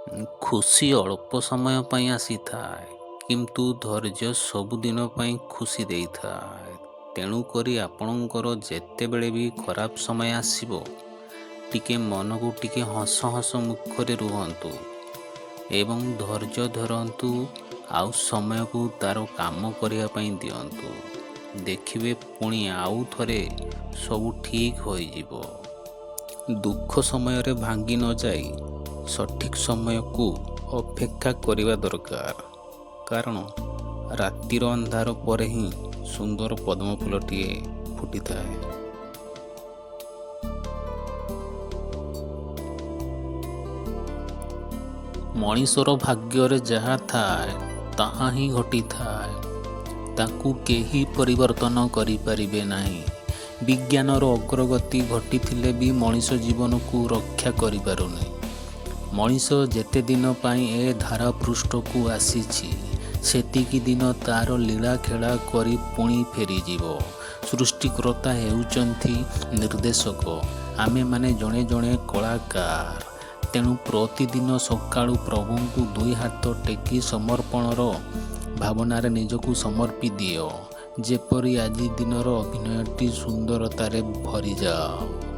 ଖୁସି ଅଳ୍ପ ସମୟ ପାଇଁ ଆସିଥାଏ, କିନ୍ତୁ ଧୈର୍ଯ୍ୟ ସବୁଦିନ ପାଇଁ ଖୁସି ଦେଇଥାଏ। ତେଣୁକରି ଆପଣଙ୍କର ଯେତେବେଳେ ବି ଖରାପ ସମୟ ଆସିବ, ଟିକେ ମନକୁ ଟିକେ ହସ ହସ ମୁଖରେ ରୁହନ୍ତୁ ଏବଂ ଧୈର୍ଯ୍ୟ ଧରନ୍ତୁ ଆଉ ସମୟକୁ ତା'ର କାମ କରିବା ପାଇଁ ଦିଅନ୍ତୁ। ଦେଖିବେ ପୁଣି ଆଉ ଥରେ ସବୁ ଠିକ୍ ହୋଇଯିବ। ଦୁଃଖ ସମୟରେ ଭାଙ୍ଗି ନଯାଇ ସଠିକ୍ ସମୟକୁ ଅପେକ୍ଷା କରିବା ଦରକାର, କାରଣ ରାତିର ଅନ୍ଧାର ପରେ ହିଁ ସୁନ୍ଦର ପଦ୍ମ ଫୁଲଟିଏ ଫୁଟିଥାଏ। ମଣିଷର ଭାଗ୍ୟରେ ଯାହା ଥାଏ, ତାହା ହିଁ ଘଟିଥାଏ। ତାକୁ କେହି ପରିବର୍ତ୍ତନ କରିପାରିବେ ନାହିଁ। ବିଜ୍ଞାନର ଅଗ୍ରଗତି ଘଟିଥିଲେ ବି ମଣିଷ ଜୀବନକୁ ରକ୍ଷା କରିପାରୁନି। ମଣିଷ ଯେତେଦିନ ପାଇଁ ଏ ଧରାପୃଷ୍ଠକୁ ଆସିଛି, ସେତିକି ଦିନ ତା'ର ଲୀଳାଖେଳା କରି ପୁଣି ଫେରିଯିବ। ସୃଷ୍ଟିକର୍ତ୍ତା ହେଉଛନ୍ତି ନିର୍ଦ୍ଦେଶକ, ଆମେମାନେ ଜଣେ ଜଣେ କଳାକାର। ତେଣୁ ପ୍ରତିଦିନ ସକାଳୁ ପ୍ରଭୁଙ୍କୁ ଦୁଇ ହାତ ଟେକି ସମର୍ପଣର ଭାବନାରେ ନିଜକୁ ସମର୍ପି ଦିଅ, ଯେପରି ଆଜି ଦିନର ଅଭିନୟଟି ସୁନ୍ଦରତାରେ ଭରିଯାଉ।